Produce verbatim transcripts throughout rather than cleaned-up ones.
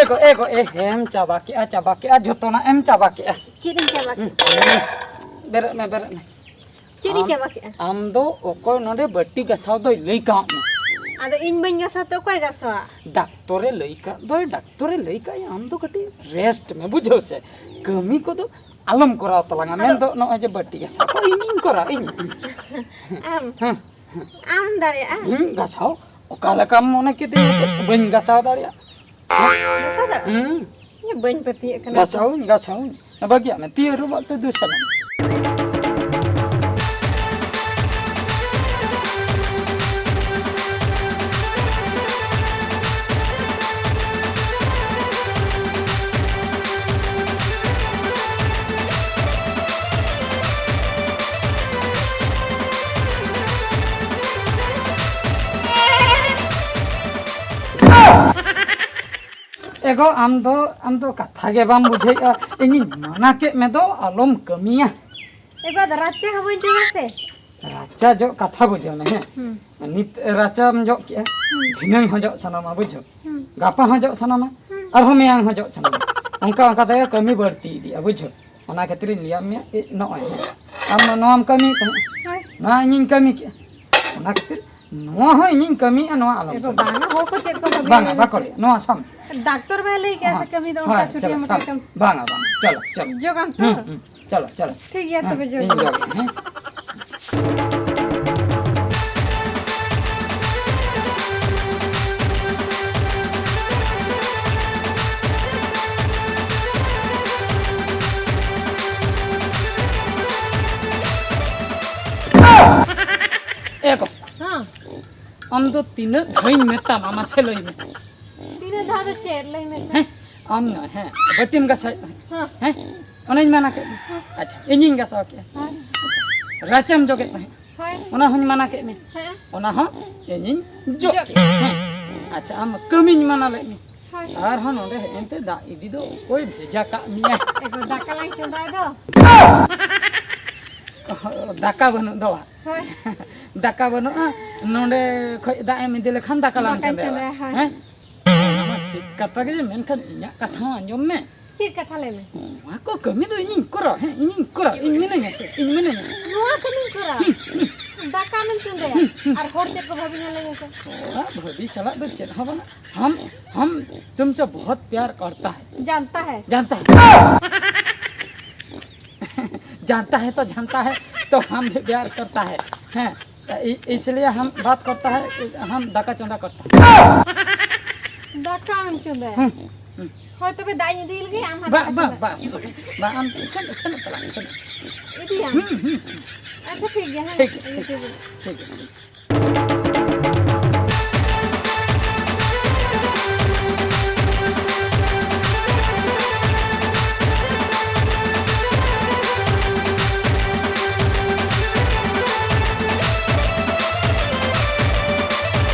ᱮ ᱜᱚ, ᱮ ᱜᱚ, ᱮ ᱦᱮᱢ ᱪᱟᱵᱟ ᱠᱮᱜᱼᱟ, ᱪᱟᱵᱟ ᱠᱮᱜᱼᱟ, ᱡᱚᱛᱚᱱᱟᱜ ᱮᱢ ᱪᱟᱵᱟ ᱠᱮᱜᱼᱟ᱾ ᱪᱮᱫ ᱤᱧ ᱪᱟᱵᱟ ᱠᱮᱜᱼᱟ? ᱵᱮᱨᱮᱫ ᱢᱮ, ᱵᱮᱨᱮᱫ ᱢᱮ᱾ ᱪᱮᱫ ᱤᱧ ᱟᱢ, ᱪᱟᱵᱟ ᱠᱮᱜᱼᱟ? ᱟᱢ ᱫᱚ ᱚᱠᱚᱭ ᱱᱚᱰᱮ ᱵᱟᱹᱴᱤ ᱜᱟᱥᱟᱣ ᱫᱚᱭ ᱞᱟᱹᱭ ᱠᱟᱣᱟᱫ ᱢᱮ? ᱟᱫᱚ ᱤᱧ ᱵᱟᱹᱧ ᱜᱟᱥᱟᱣ ᱛᱮ ᱚᱠᱚᱭ ᱜᱟᱥᱟᱣᱟ? ᱰᱟᱠᱛᱚᱨᱮ ᱞᱟᱹᱭ ᱠᱟᱜ ᱫᱚᱭ, ᱰᱟᱠᱛᱚᱨᱮ ᱞᱟᱹᱭ ᱠᱟᱜ ᱟᱢ ᱫᱚ ᱠᱟᱹᱴᱤᱡ rest ᱢᱮ, ᱵᱩᱡᱷᱟᱹᱣ ᱪᱮ? ᱠᱟᱹᱢᱤ ᱠᱚᱫᱚ ᱟᱞᱚᱢ ᱠᱚᱨᱟᱣ ᱛᱟᱞᱟᱝᱟ᱾ ᱟᱫᱚ ᱢᱮᱱᱫᱚ ᱱᱚᱜᱼᱚᱭ ᱡᱮ ᱵᱟᱹᱴᱤ ᱜᱟᱥᱟᱣ ᱠᱚ ᱤᱧᱤᱧ ᱠᱚᱨᱟᱣᱟ, ᱤᱧ, ᱤᱧ᱾ ᱟᱢ? ᱦᱮᱸ᱾ ᱟᱢ ᱫᱟᱲᱮᱭᱟᱜᱼᱟ? ᱦᱮᱸ, ᱜᱟᱥᱟᱣ᱾ ᱚᱠᱟ ᱞᱮᱠᱟᱢ ᱢᱚᱱᱮ ᱠᱮᱫᱮ ᱪᱮᱫ ᱵᱟᱹᱧ ᱜᱟᱥᱟᱣ ᱫᱟᱲᱮᱭᱟᱜᱼᱟ? ᱜᱟᱥᱟᱣ ᱫᱟᱲᱮᱭᱟᱜᱼᱟ? ᱦᱮᱸ᱾ ᱤᱧ ᱵᱟᱹᱧ ᱯᱟᱹᱛᱭᱟᱹᱜ ᱠᱟᱱᱟ᱾ ᱜᱟᱥᱟᱣᱟᱹᱧ, ᱜᱟᱥᱟᱣᱟᱹᱧ᱾ ᱵᱟᱹᱜᱤᱭᱟᱜ ᱢᱮ, ᱛᱤ ᱟᱹᱨᱩᱵᱟᱜ ᱛᱮ ᱫᱩᱥ ᱟᱞᱚᱢ᱾ ᱮ ᱜᱚ, ᱟᱢ ᱫᱚ, ᱟᱢ ᱫᱚ ᱠᱟᱛᱷᱟ ᱜᱮ ᱵᱟᱢ ᱵᱩᱡᱷᱟᱹᱣᱮᱫᱼᱟ᱾ ᱤᱧᱤᱧ ᱢᱟᱱᱟ ᱠᱮᱫ ᱢᱮ ᱫᱚ ᱟᱞᱚᱢ ᱠᱟᱹᱢᱤᱭᱟ᱾ ᱮ ᱜᱚ, ᱟᱫᱚ ᱨᱟᱪᱟ ᱦᱚᱸ ᱵᱟᱹᱧ ᱡᱚᱜᱟ ᱥᱮ? ᱨᱟᱪᱟ ᱡᱚᱜ ᱠᱟᱛᱷᱟ ᱵᱩᱡᱷᱟᱹᱣ ᱢᱮ, ᱦᱮᱸ? ᱦᱩᱸ᱾ ᱱᱤᱛ ᱨᱟᱪᱟᱢ ᱡᱚᱜ ᱠᱮᱜᱼᱟ, ᱦᱩᱸ᱾ ᱫᱷᱤᱱᱟᱹᱝ ᱦᱚᱸ ᱡᱚᱜ ᱥᱟᱱᱟᱢᱟ, ᱵᱩᱡᱷᱟᱹᱣ? ᱦᱩᱸ᱾ ᱜᱟᱯᱟ ᱦᱚᱸ ᱡᱚᱜ ᱥᱟᱱᱟᱢᱟ, ᱦᱩᱸ᱾ ᱟᱨᱦᱚᱸ ᱢᱮᱭᱟᱝ ᱦᱚᱸ ᱡᱚᱜ ᱥᱟᱱᱟᱢᱟ᱾ ᱚᱱᱠᱟ ᱚᱱᱠᱟ ᱛᱮᱜᱮ ᱠᱟᱹᱢᱤ ᱵᱟᱹᱲᱛᱤ ᱤᱫᱤᱜᱼᱟ, ᱵᱩᱡᱷᱟᱹᱣ? ᱚᱱᱟ ᱠᱷᱟᱹᱛᱤᱨᱤᱧ ᱞᱟᱹᱭᱟᱢ ᱢᱮᱭᱟ, ᱮ, ᱱᱚᱜᱼᱚᱭ, ᱦᱮᱸ᱾ ᱟᱢ ᱱᱚᱣᱟᱢ ᱠᱟᱹᱢᱤᱭᱮᱫ ᱛᱟᱦᱮᱸᱫ, ᱦᱳᱭ᱾ ᱱᱚᱣᱟ ᱤᱧᱤᱧ ᱠᱟᱹᱢᱤ ᱠᱮᱜᱼᱟ᱾ ᱚᱱᱟ ᱠᱷᱟᱹᱛᱤᱨ ᱱᱚᱣᱟ ᱦᱚᱸ ᱤᱧᱤᱧ ᱠᱟᱹᱢᱤᱭᱮᱫᱼᱟ, ᱱᱚᱣᱟ ᱟᱞᱚᱢ ᱮ ᱜᱚ, ᱠᱟᱹᱢᱤᱭᱟ᱾ ᱵᱟᱝᱟ, ᱦᱚᱲ ᱠᱚ ᱪᱮᱫ ᱠᱚ ᱵᱷᱟᱹᱵᱤᱭᱟ ᱵᱟᱝᱟ, ᱞᱟᱹᱭ ᱵᱟᱠᱚ ᱢᱮᱥᱮ? ᱞᱟᱹᱭᱟ᱾ ᱱᱚᱣᱟ ᱥᱟᱢ- ᱰᱟᱠᱛᱚᱨ ᱵᱟᱭ ᱞᱟᱹᱭ ᱠᱮᱜᱼᱟ ᱥᱮ ᱦᱮᱸ, ᱠᱟᱹᱢᱤ ᱫᱚ ᱚᱱᱠᱟ ᱦᱮᱸ, ᱪᱷᱩᱴᱤ ᱪᱚᱞᱚ, ᱢᱚᱴᱤ ᱥᱟᱢ᱾ ᱠᱟᱹᱢᱤ? ᱵᱟᱝᱟ, ᱵᱟᱝᱟ, ᱪᱚᱞᱚ, ᱪᱚᱞᱚ᱾ ᱡᱚᱜᱟᱢ ᱛᱚ? ᱦᱩᱸ, ᱦᱩᱸ, ᱪᱚᱞᱚ, ᱪᱚᱞᱚ᱾ ᱴᱷᱤᱠ ᱜᱮᱭᱟ ᱦᱮᱸ, ᱛᱚᱵᱮ, ᱡᱚᱜᱟᱢ᱾ ᱤᱧ ᱡᱚᱜᱟᱹᱧ, ᱦᱮᱸ᱾ ᱮ ᱜᱚ᱾ ᱦᱮᱸ᱾ ᱟᱢ ᱫᱚ ᱛᱤᱱᱟᱹᱜ ᱫᱷᱟᱣᱤᱧ ᱢᱮᱛᱟᱢᱟ, ᱢᱟᱥᱮ ᱞᱟᱹᱭ ᱢᱮ? ᱛᱤᱱᱟᱹᱜ ᱫᱷᱟᱣ ᱫᱚ ᱪᱮᱫ? ᱞᱟᱹᱭ ᱢᱮᱥᱮ᱾ ᱦᱮᱸ? ᱟᱢ ᱱᱚᱜᱼᱚᱭ, ᱦᱮᱸ, ᱵᱟᱹᱴᱤᱢ ᱜᱟᱥᱟᱣᱮᱫ ᱛᱟᱦᱮᱸᱫ᱾ ᱦᱮᱸ᱾ ᱦᱮᱸ? ᱚᱱᱟᱧ ᱢᱟᱱᱟ ᱠᱮᱫ ᱢᱮ᱾ ᱦᱮᱸ᱾ ᱟᱪᱪᱷᱟ, ᱤᱧᱤᱧ ᱜᱟᱥᱟᱣ ᱠᱮᱫᱼᱟ᱾ ᱦᱮᱸ᱾ ᱟᱪᱪᱷᱟ, ᱨᱟᱪᱟᱢ ᱡᱚᱜᱮᱫ ᱛᱟᱦᱮᱸᱫ᱾ ᱦᱳᱭ᱾ ᱚᱱᱟ ᱦᱚᱸᱧ ᱢᱟᱱᱟ ᱠᱮᱫ ᱢᱮ᱾ ᱦᱮᱸ᱾ ᱚᱱᱟ ᱦᱚᱸ ᱤᱧᱤᱧ ᱡᱚᱜ ᱡᱚᱜ ᱠᱮᱫᱼᱟ᱾ ᱦᱮᱸ᱾ ᱟᱪᱪᱷᱟ, ᱟᱢ ᱠᱟᱹᱢᱤᱧ ᱢᱟᱱᱟ ᱞᱮᱫ ᱢᱮ᱾ ᱦᱳᱭ᱾ ᱟᱨᱦᱚᱸ ᱱᱚᱰᱮ ᱦᱮᱡ ᱮᱱᱛᱮ ᱫᱟᱜ ᱤᱫᱤ ᱫᱚ ᱚᱠᱚᱭ ᱵᱷᱮᱡᱟ ᱠᱟᱜ ᱢᱮᱭᱟ? ᱮ ᱜᱚ, ᱫᱟᱠᱟ ᱞᱟᱝ ᱪᱚᱸᱫᱟᱭ ᱫᱚ᱾ ᱫᱟᱠᱟ ᱵᱟᱹᱱᱩᱜ ᱫᱚ ᱵᱟ? ᱦᱳᱭ᱾ ᱫᱟᱠᱟ ᱵᱟᱹᱱᱩᱜᱼᱟ, ᱱᱚᱰᱮ ᱠᱷᱚᱡ ᱫᱟᱜ ᱮᱢ ᱤᱫᱤ ᱞᱮᱠᱷᱟᱱ ᱫᱟᱠᱟ ᱞᱟᱝ ᱫᱟᱠᱟᱧ ᱪᱚᱸᱫᱟᱭᱟ᱾ ᱪᱚᱸᱫᱟᱭᱟ, ᱦᱳᱭ᱾ ᱦᱮᱸ? ᱠᱟᱛᱷᱟ ᱜᱮ, ᱢᱮᱱᱠᱷᱟᱱ ᱤᱧᱟᱹᱜ ᱠᱟᱛᱷᱟ ᱦᱚᱸ ᱟᱸᱡᱚᱢ ᱢᱮ᱾ ᱪᱮᱫ ᱠᱟᱛᱷᱟ? ᱞᱟᱹᱭ ᱢᱮ᱾ ᱱᱚᱣᱟ ᱠᱚ ᱠᱟᱹᱢᱤ ᱫᱚ ᱤᱧᱤᱧ ᱠᱚᱨᱟᱣᱟ, ᱦᱮᱸ, ᱤᱧᱤᱧ ᱠᱚᱨᱟᱣᱟ, ᱤᱧ ᱢᱤᱱᱟᱹᱧᱟ ᱥᱮ, ᱤᱧ ᱢᱤᱱᱟᱹᱧᱟ ᱥᱮ᱾ ᱱᱚᱣᱟ ᱠᱟᱹᱢᱤᱧ ᱠᱚᱨᱟᱣᱟ? ᱦᱩᱸ, ᱦᱩᱸ᱾ ᱫᱟᱠᱟ ᱟᱢᱮᱢ ᱪᱚᱸᱫᱟᱭᱟ? ᱦᱩᱸ, ᱦᱩᱸ᱾ ᱟᱨ ᱦᱚᱲ ᱪᱮᱫ ᱠᱚ ᱵᱷᱟᱹᱵᱤᱧᱟ, ᱞᱟᱹᱭ ᱢᱮᱥᱮ? ᱛᱷᱚᱲᱟ ᱵᱷᱟᱹᱵᱤ ᱥᱟᱞᱟᱜ ᱫᱚ ᱪᱮᱫ ᱦᱚᱸ ᱵᱟᱝᱟ᱾ हम, हम तुमसे बहुत प्यार करता है। जानता है। जानता है। जानता है तो जानता है, तो हम भी प्यार करता है। ᱦᱮᱸ, ᱤ-, इसलिए हम बात करता है, हम ᱫᱟᱠᱟ ᱪᱚᱸᱫᱟ करता है। ᱫᱟᱠᱟ ᱟᱢ ᱪᱚᱸᱫᱟᱭᱟ? ᱦᱩᱸ, ᱦᱩᱸ᱾ ᱦᱳᱭ, ᱛᱚᱵᱮ ᱫᱟᱜ ᱤᱧ ᱤᱫᱤ ᱞᱮᱜᱮ, ᱟᱢ ᱦᱟᱸᱜ ᱵᱟ, ᱫᱟᱠᱟ ᱵᱟ, ᱪᱚᱸᱫᱟ᱾ ᱵᱟ, ᱵᱟ, ᱟᱢ ᱥᱮᱱ, ᱥᱮᱱᱚᱜ ᱛᱟᱞᱟᱝ ᱢᱮ, ᱥᱮᱱᱚᱜ᱾ ᱤᱫᱤᱭᱟᱢ? ᱦᱩᱸ, ᱦᱩᱸ, ᱦᱩᱸ᱾ ᱟᱪᱪᱷᱟ, ᱴᱷᱤᱠ ᱜᱮᱭᱟ, ᱦᱮᱸ᱾ ᱴᱷᱤᱠ ᱜᱮᱭᱟ, ᱴᱷᱤᱠ ᱜᱮᱭᱟ, ᱴᱷᱤᱠ ᱜᱮᱭᱟ᱾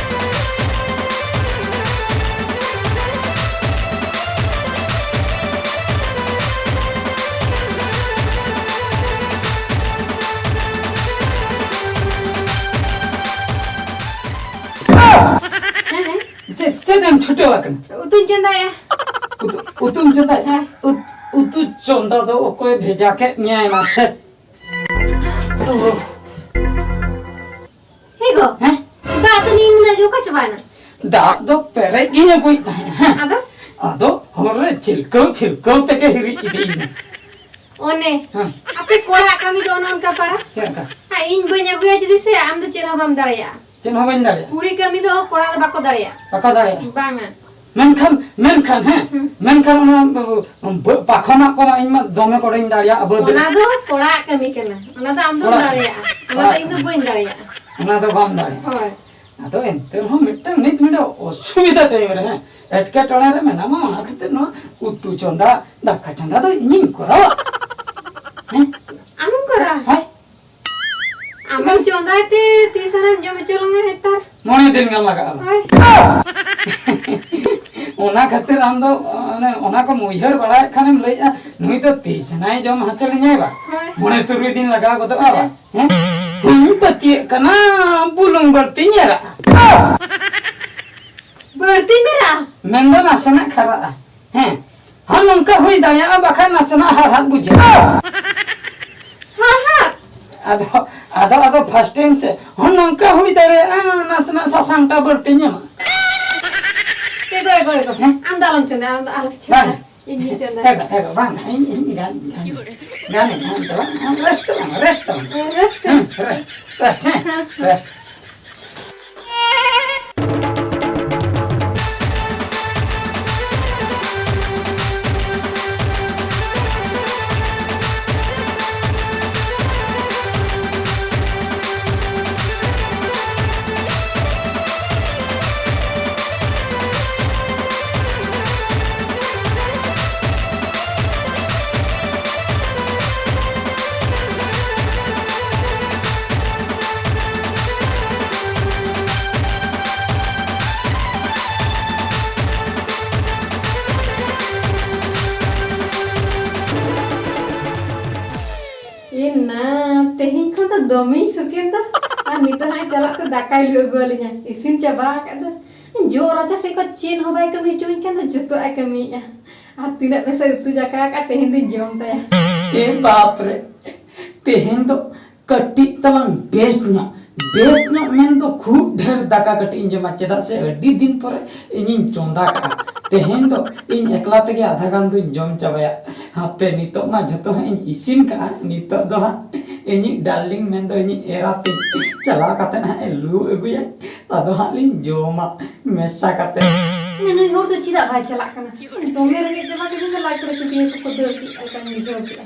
ᱦᱮᱸ, ᱦᱮᱸ᱾ ᱪᱮᱫ, ᱪᱮᱫ ᱮᱢ ᱪᱷᱩᱴᱟᱹᱣ ᱟᱠᱟᱱᱟ? ᱩᱛᱩᱧ ᱪᱚᱸᱫᱟᱭᱟ᱾ ᱩᱛᱩ, ᱩᱛᱩᱢ ᱪᱚᱸᱫᱟᱭᱟ? ᱦᱮᱸ᱾ ᱩᱛ-, ᱩᱛᱩ ᱪᱚᱸᱫᱟ ᱫᱚ ᱚᱠᱚᱭ ᱵᱷᱮᱡᱟ ᱠᱮᱫ ᱢᱮᱭᱟᱭ ᱢᱟᱥᱮ? ᱳᱦ᱾ ᱦᱮᱸ ᱜᱚ? ᱦᱮᱸ? ᱫᱟᱜ ᱫᱚ ᱱᱤᱭᱟᱹ ᱱᱩᱱᱟᱹᱜ ᱜᱮ ᱚᱠᱟ ᱪᱟᱵᱟᱭᱮᱱᱟ? ᱫᱟᱜ ᱫᱚ ᱯᱮᱨᱮᱡ ᱜᱤᱧ ᱟᱹᱜᱩᱭᱮᱫ ᱛᱟᱦᱮᱸᱫ, ᱦᱮᱸ᱾ ᱟᱫᱚ? ᱟᱫᱚ ᱦᱚᱨ ᱨᱮ ᱪᱷᱤᱞᱠᱟᱹᱣ ᱪᱷᱤᱞᱠᱟᱹᱣ ᱛᱮᱜᱮ ᱦᱤᱨᱤᱡ ᱤᱫᱤᱭᱮᱱᱟ᱾ ᱚᱱᱮ, ᱦᱮᱸ᱾ ᱟᱯᱮ ᱠᱚᱲᱟᱜ ᱠᱟᱹᱢᱤ ᱫᱚ ᱚᱱᱮ ᱚᱱᱠᱟ ᱯᱟᱨᱟ᱾ ᱪᱮᱫ ᱞᱮᱠᱟ? ᱟᱨ ᱤᱧ ᱵᱟᱹᱧ ᱟᱹᱜᱩᱭᱟ ᱡᱩᱫᱤ ᱥᱮ, ᱟᱢ ᱫᱚ ᱪᱮᱫ ᱦᱚᱸ ᱵᱟᱢ ᱫᱟᱲᱮᱭᱟᱜᱼᱟ᱾ ᱪᱮᱫ ᱦᱚᱸ ᱵᱟᱹᱧ ᱫᱟᱲᱮᱭᱟᱜᱼᱟ᱾ ᱠᱩᱲᱤ ᱠᱟᱹᱢᱤ ᱫᱚ ᱠᱚᱲᱟ ᱫᱚ ᱵᱟᱠᱚ ᱫᱟᱲᱮᱭᱟᱜᱼᱟ᱾ ᱵᱟᱠᱚ ᱫᱟᱲᱮᱭᱟᱜᱼᱟ᱾ ᱵᱟᱝᱟ᱾ ᱢᱮᱱᱠᱷᱟᱱ, ᱢᱮᱱᱠᱷᱟᱱ, ᱦᱮᱸ, ᱦᱩᱸ᱾ ᱢᱮᱱᱠᱷᱟᱱ ᱚᱱᱟ ᱵᱟᱹ-, ᱯᱟᱠᱷᱚᱱᱟᱜ ᱠᱚᱢᱟ ᱤᱧ ᱢᱟ ᱫᱚᱢᱮ ᱠᱚᱲᱟᱧ ᱫᱟᱲᱮᱭᱟᱜᱼᱟ, ᱵᱟᱹᱫᱽ ᱨᱮ᱾ ᱚᱱᱟ ᱫᱚ ᱠᱚᱲᱟᱣᱟᱜ ᱠᱟᱹᱢᱤ ᱠᱟᱱᱟ᱾ ᱚᱱᱟ ᱫᱚ ᱟᱢ ᱫᱚᱢ ᱠᱚᱲᱟ-, ᱫᱟᱲᱮᱭᱟᱜᱼᱟ᱾ ᱚᱱᱟ ᱫᱚ ᱠᱚᱲᱟ-, ᱤᱧ ᱫᱚ ᱵᱟᱹᱧ ᱫᱟᱲᱮᱭᱟᱜᱼᱟ᱾ ᱚᱱᱟ ᱫᱚ ᱵᱟᱢ ᱫᱟᱲᱮᱭᱟᱜᱼᱟ᱾ ᱦᱳᱭ᱾ ᱟᱫᱚ ᱮᱱᱛᱮ ᱨᱮᱦᱚᱸ ᱢᱤᱫᱴᱟᱝ ᱱᱤᱛ ᱢᱤᱫᱴᱟᱝ ᱚᱥᱩᱵᱤᱫᱷᱟ time ᱨᱮ, ᱦᱮᱸ, ᱮᱴᱠᱮᱴᱚᱬᱮ ᱨᱮ ᱢᱮᱱᱟᱢᱟ, ᱚᱱᱟ ᱠᱷᱟᱹᱛᱤᱨ ᱱᱚᱣᱟ ᱩᱛᱩ ᱪᱚᱸᱫᱟ, ᱫᱟᱠᱟ ᱪᱚᱸᱫᱟ ᱫᱚ ᱤᱧᱤᱧ ᱠᱚᱨᱟᱣᱟ᱾ ᱦᱮᱸ? ᱟᱢᱮᱢ ᱠᱚᱨᱟᱣᱟ? ᱦᱳᱭ᱾ ᱟᱢᱮᱢ ᱪᱚᱸᱫᱟᱭ ᱛᱮ ᱛᱤᱥ ᱟᱱᱟᱢ ᱡᱚᱢ ᱦᱚᱪᱚ ᱞᱟᱝᱟ ᱱᱮᱛᱟᱨ? ᱢᱚᱬᱮ ᱫᱤᱱ ᱜᱟᱱ ᱞᱟᱜᱟᱜᱼᱟ᱾ ᱦᱳᱭ᱾ ᱚᱱᱟ ᱠᱷᱟᱹᱛᱤᱨ ᱟᱢ ᱫᱚ, ᱚᱱᱮ, ᱚᱱᱟ ᱠᱚᱢ ᱩᱭᱦᱟᱹᱨ ᱵᱟᱲᱟᱭᱮᱫ ᱠᱷᱟᱱᱮᱢ ᱞᱟᱹᱭᱮᱫᱼᱟ, "ᱱᱩᱭ ᱫᱚ ᱛᱤᱥ ᱟᱱᱟᱭ ᱡᱚᱢ ᱦᱚᱪᱚ ᱞᱤᱧᱟᱭ ᱵᱟ?" ᱦᱳᱭ᱾ ᱢᱚᱬᱮ ᱛᱩᱨᱩᱭ ᱫᱤᱱ ᱞᱟᱜᱟᱣ ᱜᱚᱫᱚᱜᱼᱟ ᱵᱟ? ᱦᱮᱸ? ᱦᱮᱸ? ᱦᱮᱸ? ᱦᱩᱧ ᱯᱟᱹᱛᱭᱟᱹᱜ ᱠᱟᱱᱟ, ᱵᱩᱞᱩᱝ ᱵᱟᱹᱲᱛᱤᱧ ᱮᱨᱟᱜᱼᱟ᱾ ᱵᱟᱹᱲᱛᱤ ᱢᱮᱨᱟ᱾ ᱢᱮᱱᱫᱚ ᱱᱟᱥᱮᱱᱟᱜ ᱠᱷᱟᱨᱟᱜᱼᱟ᱾ ᱦᱮᱸ, ᱦᱚᱸ, ᱱᱚᱝᱠᱟ ᱦᱩᱭ ᱫᱟᱲᱮᱭᱟᱜᱼᱟ, ᱵᱟᱠᱷᱟᱱ ᱱᱟᱥᱮᱱᱟᱜ ᱦᱟᱲᱦᱟᱫ ᱵᱩᱡᱷᱟᱹᱜᱼᱟ᱾ ᱦᱟᱲᱦᱟᱫ? ᱟᱫᱚ, ᱟᱫᱚ, ᱟᱫᱚ first time ᱥᱮ, ᱦᱚᱸ, ᱱᱚᱝᱠᱟ ᱦᱩᱭ ᱫᱟᱲᱮᱭᱟᱜᱼᱟ, ᱱᱟᱥᱮᱱᱟᱜ ᱥᱟᱥᱟᱝ ᱴᱟ ᱵᱟᱹᱲᱛᱤ ᱧᱟᱢᱟ᱾ ᱮ ᱜᱚ, ᱮ ᱜᱚ, ᱮ ᱜᱚ᱾ ᱦᱮᱸ? ᱟᱢ ᱫᱚ ᱟᱞᱚᱢ ᱪᱚᱸᱫᱟᱭᱟ, ᱟᱢ ᱫᱚ ᱟᱞᱚᱢ ᱪᱚᱸᱫᱟᱭᱟ᱾ ᱵᱟᱝ᱾ ᱤᱧ ᱜᱤᱧ ᱪᱚᱸᱫᱟᱭᱟ᱾ ᱮ ᱜᱚ, ᱮ ᱜᱚ, ᱵᱟᱝ, ᱤᱧ, ᱤᱧ ᱜᱟᱱ, ᱜᱟᱱ, ᱜᱟᱱ, ᱜᱟᱱ, ᱪᱟᱞᱟᱜ, ᱟᱢ rest ᱛᱟᱞᱟᱝ ᱢᱮ, rest ᱛᱟᱞᱟᱝ ᱢᱮ᱾ ᱦᱮᱸ, rest᱾ ᱦᱮᱸ, rest, rest, ᱦᱮᱸ, ᱦᱮᱸ᱾ Rest᱾ ᱮᱱᱟ, ᱛᱮᱦᱮᱧ ᱠᱷᱚᱱ ᱫᱚ ᱫᱚᱢᱮᱧ ᱥᱩᱠᱮᱱ ᱫᱚ᱾ ᱟᱨ ᱱᱤᱛᱚᱜ ᱦᱟᱸᱜ ᱪᱟᱞᱟᱜ ᱛᱮ ᱫᱟᱠᱟᱭ ᱞᱩ ᱟᱹᱜᱩ ᱟᱹᱞᱤᱧᱟ᱾ ᱤᱥᱤᱱ ᱪᱟᱵᱟ ᱟᱠᱟᱫ ᱫᱚ᱾ ᱡᱚᱜ ᱨᱟᱪᱟ ᱥᱮᱫ ᱠᱷᱚᱱ ᱪᱮᱫ ᱦᱚᱸ ᱵᱟᱭ ᱠᱟᱹᱢᱤ ᱦᱚᱪᱚᱣᱟᱹᱧ ᱠᱟᱱ ᱫᱚ, ᱡᱚᱛᱚᱣᱟᱜ ᱮ ᱠᱟᱹᱢᱤᱭᱮᱫᱼᱟ᱾ ᱟᱨ ᱛᱤᱱᱟᱹᱜ ᱵᱮᱥ ᱮ ᱩᱛᱩ ᱫᱟᱠᱟ ᱟᱠᱟᱫ, ᱛᱮᱦᱮᱧ ᱫᱚᱧ ᱡᱚᱢ ᱛᱟᱭᱟ᱾ ᱮ ᱵᱟᱯ ᱨᱮ, ᱛᱮᱦᱮᱧ ᱫᱚ ᱠᱟᱹᱴᱤᱡ ᱛᱟᱞᱟᱝ ᱵᱮᱥ ᱧᱚᱜ, ᱵᱮᱥ ᱧᱚᱜ ᱢᱮᱱ ᱫᱚ ᱠᱷᱩᱵ ᱰᱷᱮᱨ ᱫᱟᱠᱟ ᱠᱟᱹᱴᱤᱡ ᱤᱧ ᱡᱚᱢᱟ, ᱪᱮᱫᱟᱜ ᱥᱮ ᱟᱹᱰᱤ ᱫᱤᱱ ᱯᱚᱨᱮ ᱤᱧᱤᱧ ᱪᱚᱸᱫᱟ ᱠᱟᱜᱼᱟ᱾ ᱛᱮᱦᱮᱧ ᱫᱚ ᱤᱧ ᱮᱠᱞᱟ ᱛᱮᱜᱮ ᱟᱫᱷᱟ ᱜᱟᱱ ᱫᱩᱧ ᱡᱚᱢ ᱪᱟᱵᱟᱭᱟ᱾ ᱦᱟᱯᱮ, ᱱᱤᱛᱚᱜ ᱢᱟ ᱡᱷᱚᱛᱚ ᱦᱟᱸᱜ ᱤᱧ ᱤᱥᱤᱱ ᱠᱟᱜᱼᱟ, ᱱᱤᱛᱚᱜ ᱫᱚ ᱦᱟᱸᱜ ᱤᱧᱤᱡ darling ᱢᱮᱱ ᱫᱚ ᱤᱧᱤᱡ ᱮᱨᱟ ᱛᱤᱧ ᱪᱟᱞᱟᱣ ᱠᱟᱛᱮ ᱦᱟᱸᱜ ᱮ ᱞᱩ ᱟᱹᱜᱩᱭᱟ, ᱟᱫᱚ ᱦᱟᱸᱜ ᱞᱤᱧ ᱡᱚᱢᱟ ᱢᱮᱥᱟ ᱠᱟᱛᱮ᱾ ᱱᱩᱭ ᱦᱚᱲ ᱫᱚ ᱪᱮᱫᱟᱜ ᱵᱟᱭ ᱪᱟᱞᱟᱜ ᱠᱟᱱᱟ? ᱫᱚᱢᱮ ᱨᱮᱸᱜᱮᱡ ᱪᱟᱵᱟ ᱠᱤᱫᱤᱧ ᱫᱚ, ᱞᱟᱡ ᱠᱚᱨᱮ ᱪᱩᱴᱤᱭᱟᱹ ᱠᱚᱠᱚ ᱫᱟᱹᱲ ᱠᱮᱫ ᱞᱮᱠᱟᱧ ᱵᱩᱡᱷᱟᱹᱣ ᱠᱮᱫᱼᱟ᱾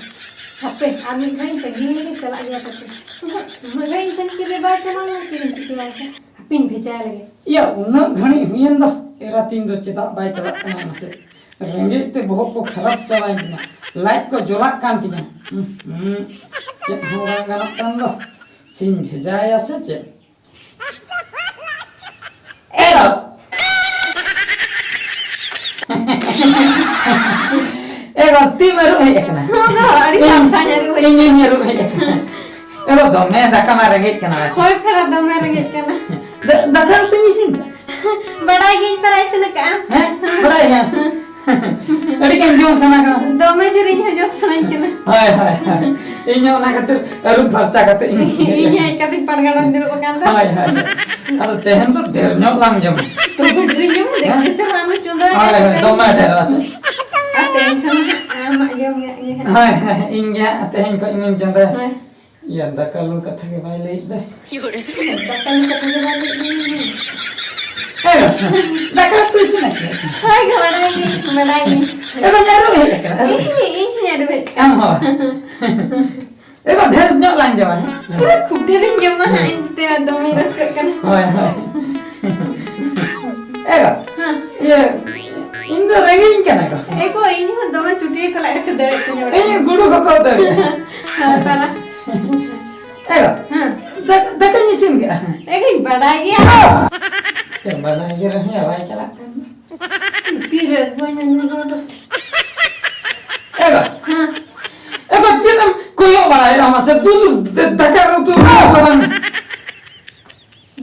ᱦᱟᱯᱮ, ᱟᱨ ᱢᱤᱫ ᱜᱷᱟᱹᱲᱤᱡ ᱤᱧ ᱛᱟᱺᱜᱤ ᱞᱮᱜᱮ, ᱪᱟᱞᱟᱜ ᱜᱮᱭᱟ ᱯᱟᱪᱮ᱾ ᱩᱱᱟᱹᱜ ᱜᱷᱟᱹᱲᱤᱡ ᱤᱧ ᱛᱟᱺᱜᱤ ᱠᱮᱫᱮ, ᱵᱟᱭ ᱪᱟᱞᱟᱣ ᱞᱮᱱᱟ, ᱪᱮᱫ ᱤᱧ ᱪᱤᱠᱟᱹᱭᱟ ᱥᱮ? ᱦᱟᱯᱮᱧ ᱵᱷᱮᱡᱟᱭ ᱞᱮᱜᱮ᱾ ᱤᱭᱟᱹ, ᱩᱱᱟᱹᱜ ᱜᱷᱟᱹᱲᱤᱡ ᱦᱩᱭᱮᱱ ᱫᱚ, ᱮᱨᱟ ᱛᱤᱧ ᱫᱚ ᱪᱮᱫᱟᱜ ᱵᱟᱭ ᱪᱟᱞᱟᱜ ᱠᱟᱱᱟ ᱢᱟᱥᱮ? ᱨᱮᱸᱜᱮᱡ ᱛᱮ ᱵᱚᱦᱚᱜ ᱠᱚ ᱠᱷᱟᱨᱟᱯ ᱪᱟᱵᱟᱭᱮᱱ ᱛᱤᱧᱟ, ᱞᱟᱡ ᱠᱚ ᱡᱚᱞᱟᱜ ᱠᱟᱱ ᱛᱤᱧᱟ᱾ ᱦᱩᱸ, ᱦᱩᱸ, ᱪᱮᱫ ᱦᱚᱸ ᱵᱟᱝ ᱜᱟᱱᱚᱜ ᱠᱟᱱ ᱫᱚ, ᱥᱮᱧ ᱵᱷᱮᱡᱟᱭᱟ ᱥᱮ ᱪᱮᱫ? ᱮ ᱜᱚ! ᱮ ᱜᱚ, ᱛᱤᱢ ᱟᱹᱨᱩᱵ ᱦᱮᱡ ᱟᱠᱟᱱᱟ? ᱦᱚᱸ ᱜᱚ, ᱟᱹᱰᱤ ᱤᱧ, ᱥᱟᱯᱷᱟᱧ ᱟᱹᱨᱩᱵ ᱦᱮᱡ ᱤᱧ, ᱤᱧ ᱟᱹᱨᱩᱵ ᱦᱮᱡ ᱟᱠᱟᱱᱟ᱾ ᱮ ᱜᱚ, ᱫᱚᱢᱮ ᱫᱟᱠᱟ ᱢᱟ ᱨᱮᱸᱜᱮᱡ ᱠᱟᱱᱟ ᱵᱟᱥᱮ᱾ ᱦᱳᱭ, ᱯᱷᱮᱨᱟ ᱫᱚᱢᱮ ᱨᱮᱸᱜᱮᱡ ᱠᱟᱱᱟ᱾ ᱫᱟ-, ᱫᱟᱠᱟ ᱩᱛᱩᱧ ᱤᱥᱤᱱ ᱫᱟ᱾ ᱵᱟᱰᱟᱭ ᱤᱧ ᱯᱟᱨᱟ ᱤᱥᱤᱱ ᱟᱠᱟᱫᱼᱟ᱾ ᱦᱮᱸ, ᱵᱟᱲᱟᱭ ᱜᱮᱭᱟ᱾ ᱟᱹᱰᱤ ᱜᱟᱱ ᱡᱚᱢ ᱥᱟᱱᱟ ᱠᱟᱱᱟ᱾ ᱫᱚᱢᱮ ᱡᱳᱨ ᱤᱧ ᱦᱚᱸ ᱡᱚᱢ ᱥᱟᱱᱟᱧ ᱠᱟᱱᱟ᱾ ᱦᱳᱭ, ᱦᱳᱭ, ᱦᱳᱭ᱾ ᱤᱧ ᱦᱚᱸ ᱚᱱᱟ ᱠᱷᱟᱹᱛᱤᱨ ᱟᱹᱨᱩᱵ ᱯᱷᱟᱨᱪᱟ ᱠᱟᱛᱮ ᱤᱧ ᱤᱧ ᱦᱮᱡ ᱠᱟᱛᱮᱧ ᱯᱟᱲᱜᱟᱰᱟᱧ ᱫᱩᱲᱩᱵ ᱟᱠᱟᱱ ᱫᱚ᱾ ᱦᱳᱭ, ᱦᱳᱭ᱾ ᱟᱫᱚ ᱛᱮᱦᱮᱧ ᱫᱚ ᱰᱷᱮᱨ ᱧᱚᱜ ᱞᱟᱝ ᱡᱚᱢᱟ᱾ ᱛᱚᱵᱮ ᱰᱷᱮᱨ ᱧᱚᱜ ᱫᱮ, ᱦᱮᱸ? ᱡᱮᱛᱮ ᱦᱚᱲ ᱟᱢ ᱪᱚᱸᱫᱟ ᱦᱳᱭ, ᱦᱳᱭ, ᱫᱚᱢᱮ ᱰᱷᱮᱨ ᱟᱥᱮ᱾ ᱟᱨ ᱛᱮᱦᱮᱧ ᱠᱷᱚᱱ ᱦᱟᱸᱜ ᱟᱢᱟᱜ ᱜᱮ ᱦᱟᱸᱜ᱾ ᱦᱳᱭ, ᱦᱳᱭ, ᱤᱧ ᱜᱮ ᱦᱟᱸᱜ ᱛᱮᱦᱮᱧ ᱠᱷᱚᱱ ᱤᱧᱤᱧ ᱪᱚᱸᱫᱟᱭᱟ᱾ ᱦᱳᱭ᱾ ᱤᱭᱟᱹ, ᱫᱟᱠᱟ ᱞᱩ ᱠᱟᱛᱷᱟ ᱜᱮ ᱵᱟᱭ ᱞᱟᱹᱭᱮᱫ ᱫᱚ᱾ ᱫᱟᱠᱟ ᱞᱩ ᱠᱟᱛᱷᱟ ᱜᱮ ᱵᱟᱭ ᱞᱟᱹᱭᱮᱫ ᱫᱚ᱾ ᱮ ᱵᱟ, ᱫᱟᱠᱟ ᱩᱛᱩ ᱤᱥᱤᱱ ᱟᱠᱟᱱᱟ? ᱦᱳᱭ ᱜᱚ, ᱵᱟᱰᱟᱭ ᱜᱮ, ᱵᱟᱰᱟᱭ ᱜᱮ᱾ ᱮ ᱵᱟ, ᱟᱹᱨᱩᱵ ᱦᱮᱡ ᱟᱠᱟᱱᱟ, ᱟᱹᱨᱩᱵ᱾ ᱤᱧ, ᱤᱧ ᱦᱚᱸᱧ ᱟᱹᱨᱩᱵ ᱦᱮᱡ ᱟᱠᱟᱱᱟ᱾ ᱟᱢ ᱦᱚᱸ᱾ ᱮ ᱵᱟ, ᱰᱷᱮᱨ ᱧᱚᱜ ᱞᱟᱝ ᱡᱚᱢᱟ, ᱦᱮᱸ? ᱯᱩᱨᱟᱹ ᱠᱷᱩᱵ ᱰᱷᱮᱨᱤᱧ ᱡᱚᱢᱟ ᱦᱟᱸᱜ, ᱦᱮᱸ᱾ ᱤᱧ ᱛᱮ ᱫᱚᱢᱮᱧ ᱨᱟᱹᱥᱠᱟᱹᱜ ᱠᱟᱱᱟ᱾ ᱦᱳᱭ, ᱦᱳᱭ᱾ ᱮ ᱜᱚ, ᱦᱮᱸ᱾ ᱤᱭᱟᱹ, ᱤᱧ ᱫᱚ ᱨᱮᱸᱜᱮᱡ ᱤᱧ ᱠᱟᱱᱟ ᱜᱚ᱾ ᱮ ᱜᱚ, ᱤᱧ ᱦᱚᱸ ᱫᱚᱢᱮ ᱪᱩᱴᱭᱟᱹ ᱠᱷᱚᱱᱟᱜ ᱜᱮ ᱠᱷᱟᱹᱫᱟᱹᱲᱮᱫ ᱛᱤᱧᱟᱹ ᱵᱟᱲᱟᱭ᱾ ᱤᱧ ᱜᱩᱰᱩ ᱠᱚᱠᱚ ᱫᱟᱹᱲᱮᱜᱼᱟ᱾ ᱦᱮᱸ, ᱛᱟᱨᱟ᱾ ᱮ ᱜᱚ, ᱦᱮᱸ᱾ ᱫᱟ-, ᱫᱟᱠᱟᱧ ᱤᱥᱤᱱ ᱠᱮᱜᱼᱟ᱾ ᱮ ᱜᱚᱧ ᱵᱟᱰᱟᱭ ᱜᱮᱭᱟ᱾ ᱪᱮᱫ ᱵᱟᱰᱟᱭ ᱜᱮ ᱨᱮᱦᱚᱸ ᱵᱟᱭ ᱪᱟᱞᱟᱜ ᱠᱟᱱ ᱫᱚ᱾ ᱛᱤᱨᱮ ᱵᱟᱹᱧ ᱟᱸᱡᱚᱢ ᱨᱚᱲ ᱫᱚ᱾ ᱮ ᱜᱚ᱾ ᱦᱮᱸ᱾ ᱮ ᱜᱚ, ᱪᱮᱫ ᱮᱢ ᱠᱚᱭᱚᱜ ᱵᱟᱲᱟᱭᱮᱫᱟ ᱢᱟᱥᱮ? ᱫᱩ, ᱫᱩ, ᱫᱟᱠᱟ ᱩᱛᱩ ᱵᱟᱝ᱾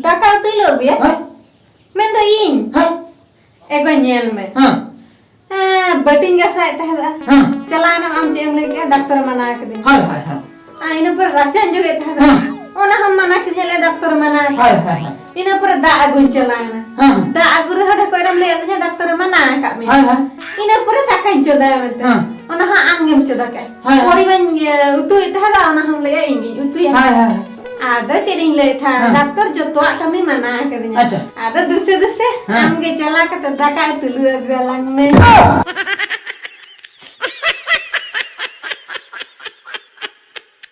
ᱫᱟᱠᱟ ᱩᱛᱩᱭ ᱞᱚ ᱟᱹᱜᱩᱭᱟ? ᱦᱮᱸ? ᱢᱮᱱᱫᱚ ᱤᱧ᱾ ᱦᱮᱸ? ᱮ ᱜᱚ, ᱧᱮᱞ ᱢᱮ᱾ ᱦᱮᱸ᱾ ᱦᱮᱸ, ᱵᱟᱹᱴᱤᱧ ᱜᱟᱥᱟᱣᱮᱫ ᱛᱟᱦᱮᱸᱫᱼᱟ᱾ ᱦᱮᱸ᱾ ᱪᱟᱞᱟᱣ ᱮᱱᱟᱢ, ᱟᱢ ᱪᱮᱫ ᱮᱢ ᱞᱟᱹᱭ ᱠᱮᱜᱼᱟ? ᱰᱟᱠᱛᱚᱨ ᱢᱟᱱᱟ ᱟᱠᱟᱫᱤᱧᱟ᱾ ᱦᱳᱭ, ᱦᱳᱭ, ᱦᱳᱭ᱾ ᱟᱨ ᱤᱱᱟᱹ ᱯᱚᱨᱮ ᱨᱟᱪᱟᱧ ᱡᱚᱜᱮᱫ ᱛᱟᱦᱮᱸᱫᱼᱟ᱾ ᱦᱮᱸ᱾ ᱚᱱᱟ ᱦᱚᱸᱢ ᱢᱟᱱᱟ ᱠᱮᱫᱤᱧᱟ, ᱞᱟᱹᱭ ᱰᱟᱠᱛᱚᱨ ᱢᱟᱱᱟ ᱟᱠᱟᱫᱤᱧᱟ᱾ ᱦᱳᱭ, ᱦᱳᱭ, ᱦᱳᱭ᱾ ᱤᱱᱟᱹ ᱯᱚᱨᱮ ᱫᱟᱜ ᱟᱹᱜᱩᱧ ᱪᱟᱞᱟᱣ ᱮᱱᱟ᱾ ᱦᱮᱸ᱾ ᱫᱟᱜ ᱟᱹᱜᱩ ᱨᱮᱦᱚᱸ ᱰᱷᱟᱠᱚᱡ ᱨᱮᱢ ᱞᱟᱹᱭᱟᱫ ᱞᱤᱧᱟ, ᱰᱟᱠᱛᱚᱨᱮ ᱢᱟᱱᱟ ᱟᱠᱟᱫ ᱢᱮᱭᱟ᱾ ᱦᱳᱭ, ᱦᱳᱭ᱾ ᱤᱱᱟᱹ ᱯᱚᱨᱮ ᱫᱟᱠᱟᱧ ᱪᱚᱸᱫᱟᱭᱟ ᱢᱮᱱᱛᱮ᱾ ᱦᱮᱸ᱾ ᱚᱱᱟ ᱦᱚᱸ ᱟᱢ ᱜᱮᱢ ᱪᱚᱸᱫᱟ ᱠᱮᱫᱼᱟ᱾ ᱦᱳᱭ, ᱦᱳᱭ᱾ ᱦᱚᱲ ᱤᱧ ᱩᱛᱩᱭᱮᱫ ᱛᱟᱦᱮᱸᱫ, ᱚᱱᱟ ᱦᱚᱸᱢ ᱞᱟᱹᱭᱟ ᱤᱧ ᱜᱤᱧ ᱩᱛᱩᱭᱟ᱾ ᱦᱳᱭ, ᱦᱳᱭ, ᱦᱳᱭ᱾ ᱟᱫᱚ ᱪᱮᱫ ᱤᱧ ᱞᱟᱹᱭᱮᱫ ᱛᱟᱦᱮᱸᱫ, ᱦᱮᱸ᱾ ᱰᱟᱠᱛᱚᱨ ᱡᱚᱛᱚᱣᱟᱜ ᱠᱟᱹᱢᱤ ᱢᱟᱱᱟ ᱟᱠᱟᱫᱤᱧᱟ᱾ ᱟᱪᱪᱷᱟ᱾ ᱟᱫᱚ ᱫᱩᱥᱮ ᱫᱩᱥᱮ ᱦᱮᱸ᱾ ᱟᱢ ᱜᱮ ᱪᱟᱞᱟᱣ ᱠᱟᱛᱮ ᱫᱟᱠᱟ ᱩᱛᱩ ᱞᱩ ᱟᱹᱜᱩ ᱟᱞᱟᱝ ᱢᱮ᱾